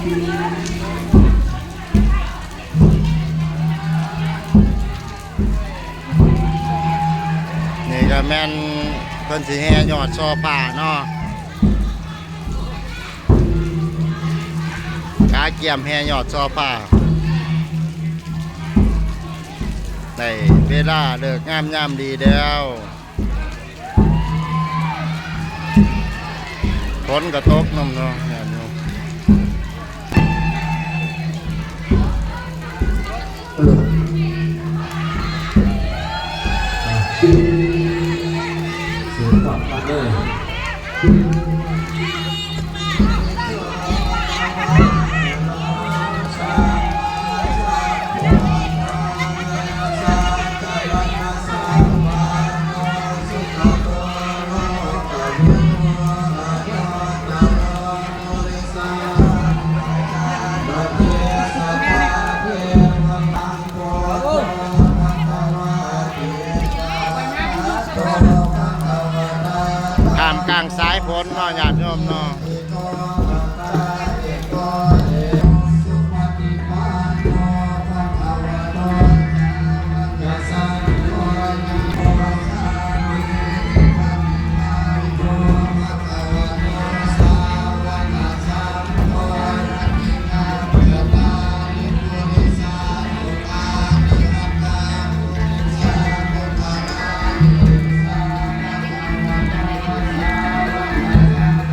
ນີ້ກໍແມ່ນເພິ່ນຊິແຫ່ຍອດຊໍ່ຜ້າເນາະ, ກະກຽມແຫ່ຍອດຊໍ່ຜ້າ. ໄດ້ເວລາເລີກງາມຍາມດີແລ້ວ. ຝົນກໍຕົກນຳເນາະ ແມ່ນຢູ່. ເອີ ເສີບຄວາມກັນເດີ. ທ່າມກາງສາຍຝົນເນາະ ຍາດໂຍມເນາະ. ເ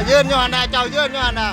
ຢືນຢູ່ຫັ້ນນະ ເຈົ້າຢືນຢູ່ຫັ້ນນະ.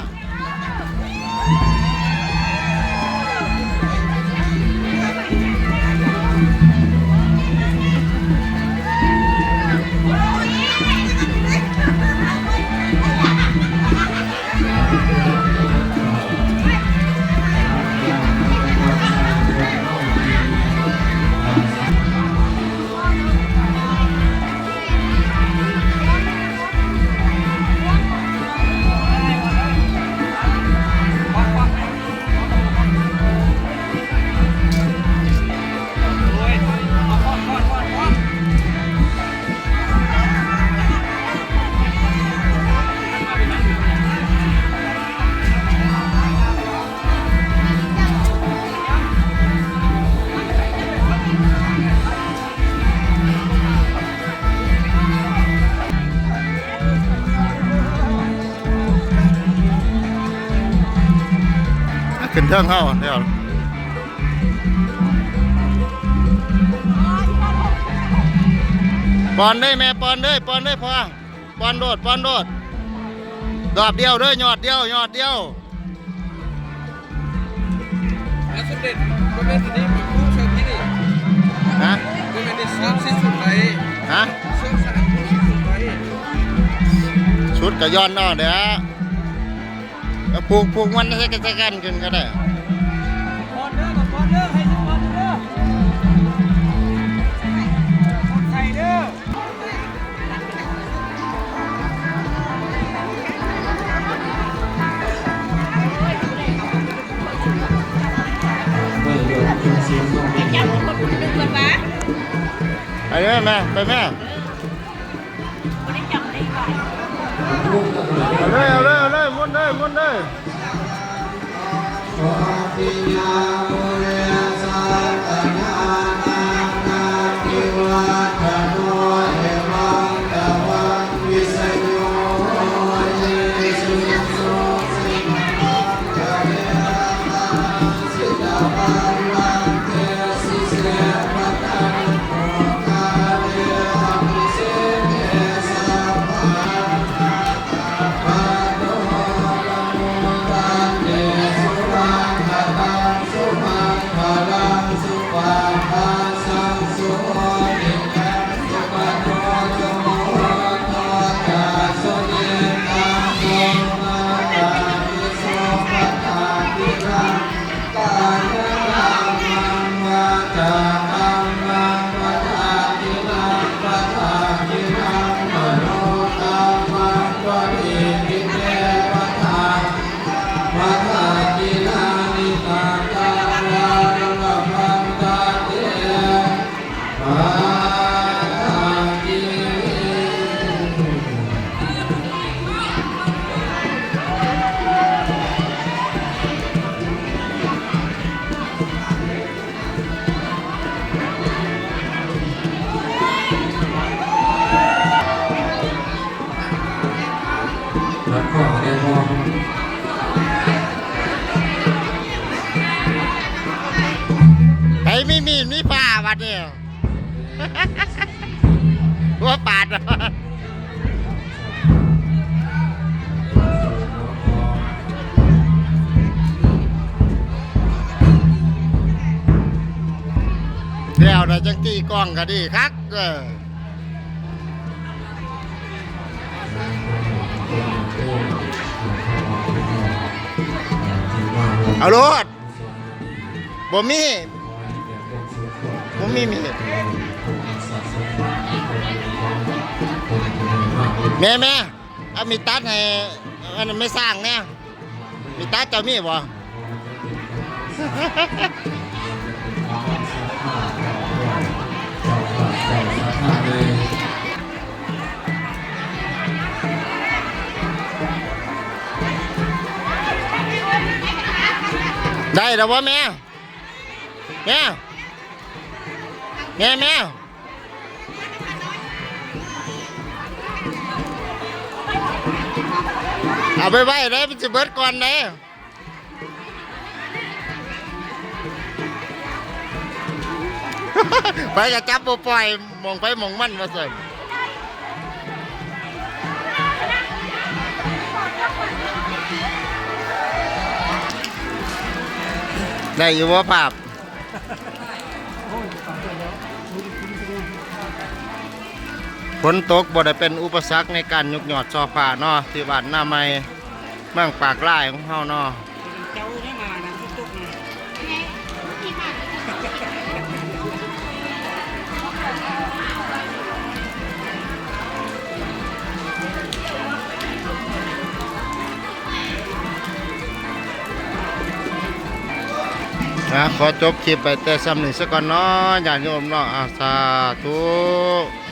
ຂຶ້ນເທິງເຮົາແລ້ວ ປ່ອນເລີຍແມ່ ປ່ອນເລີຍ ປ່ອນເລີຍພໍ່ ປ່ອນໂລດ ປ່ອນໂລດ ດອກດຽວເດີ ຍອດດຽວ ຍອດດຽວ. ແລ້ວສົມເດັດບໍ່ແມ່ນອັນນີ້ ມັນປູກໃສ່ທີ່ນີ້ ຮະ ບໍ່ແມ່ນໄດ້ຊາບຊິສຸດໄດ້ ຮະ ເຊື່ອງສາຍສຸດໄດ້ ສຸດກໍຢ່ອນເອົາເດີ້ ແລ້ວຜູກ ຜູກມັນໃສ່ກັນ ໃສ່ກັນຂຶ້ນກໍໄດ້ ກ່ອນເດີ ກ່ອນເດີ ໃຫ້ສຸດກ່ອນເດີ ໃສ່ເດີ. ໄປແມ່ ໄປແມ່ ເອົາເລີຍ ເອົາເລີຍ ເອົາເລີຍ ໝຸນເລີຍ ໝຸນເລີຍ.ລັດຄອບໄດ້ບໍ່? ໃຜມີມີດມີພ້າບັດນີ້ ຫົວປາດ ແລ້ວນະ ຈັ່ງຕີກ້ອງກໍດີຄັກ ເອີ. ເອົາໂລດ ບໍ່ມີ ບໍ່ມີມີດ ແມ່ ແມ່ ເອົາມີດຕັດໃຫ້ ອັນນັ້ນແມ່ຊ່າງແດ່. ມີຕາເຈົ້າມີບໍ່? ໄດ້ແລ້ວບໍ່ແມ່? ແມ່ ແມ່ ແມ່. ເອົາໄປໄວ້ເດ້ ມັນຊິເບິດກ່ອນເດ້. ໃຜກໍຈັບບໍ່ປ່ອຍ ໝ່ອງໃຜໝ່ອງມັນວ່າຊັ້ນ. ໄດ້ຢູ່ບໍ່ພາບ? ຝົນຕົກບໍ່ໄດ້ເປັນອຸປະສັກໃນການຍົກຍອດຊໍ່ຟ້າເນາະ ທີ່ບ້ານນາໃໝ່ ເມືອງປາກລາຍຂອງເຮົາເນາະ. ອ່າ ຂໍຈົບຄລິບໄປແຕ່ຊ່ຳນີ້ສາກ່ອນເນາະ ຍາດໂຍມເນາະ. ອ່າ ສາທຸ.